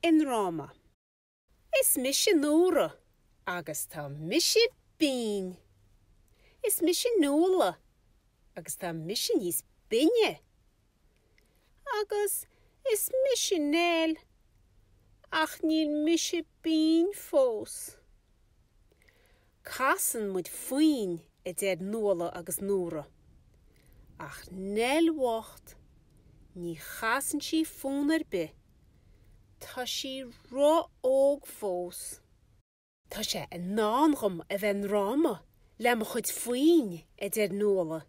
i ndráma. Is mise Nóra agus tá mise binn. Is mise Nuala agus tá mise níos binne. Agus is mise Nell ach níl mise binn fós. Casann muid foinn, a deir Nuala agus Nóra. Ach Nell bhocht, ní chasann sí fonn ar bith. Tá sí ró-óg fós. Tá sé i ndán dhom a bheith i ndráma le mo chuid foinn, a deir Nuala.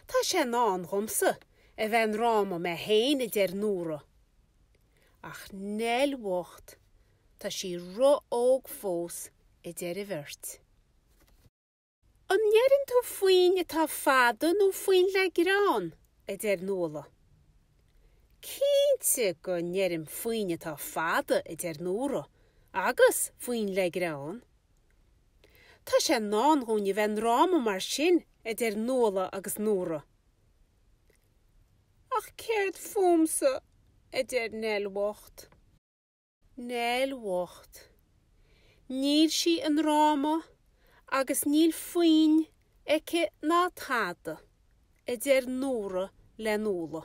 Tá sé i ndán dhomsa a bheith i ndráma mé féin, a deir Nóra. Ach Nell bhocht, tá sí ró-óg fós, a deir an bheirt. An ndeireann tú foinn atá fada nó foinn le greann? a deir Nuala. Cinnte go ndeirim foinn atá fada, a deir Nóra, agus foinn le greann. Tá sé i ndán dhúinn a bheith i ndráma mar sin, a deir Nuala agus Nóra. Ach céard fúmsa? a deir Nell bhocht. Nell bhocht. Níl sí i ndráma agus níl foinn aici ná tada, a deir Nóra le Nuala.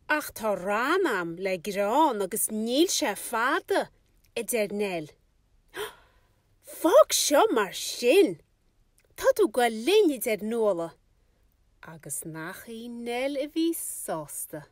Ach tá rann a'm le greann agus níl sé fada, a deir Nell. Fág seo mar sin! Tá tú ag goil linn, a deir Nuala. Agus nach í Nell a bhí sásta.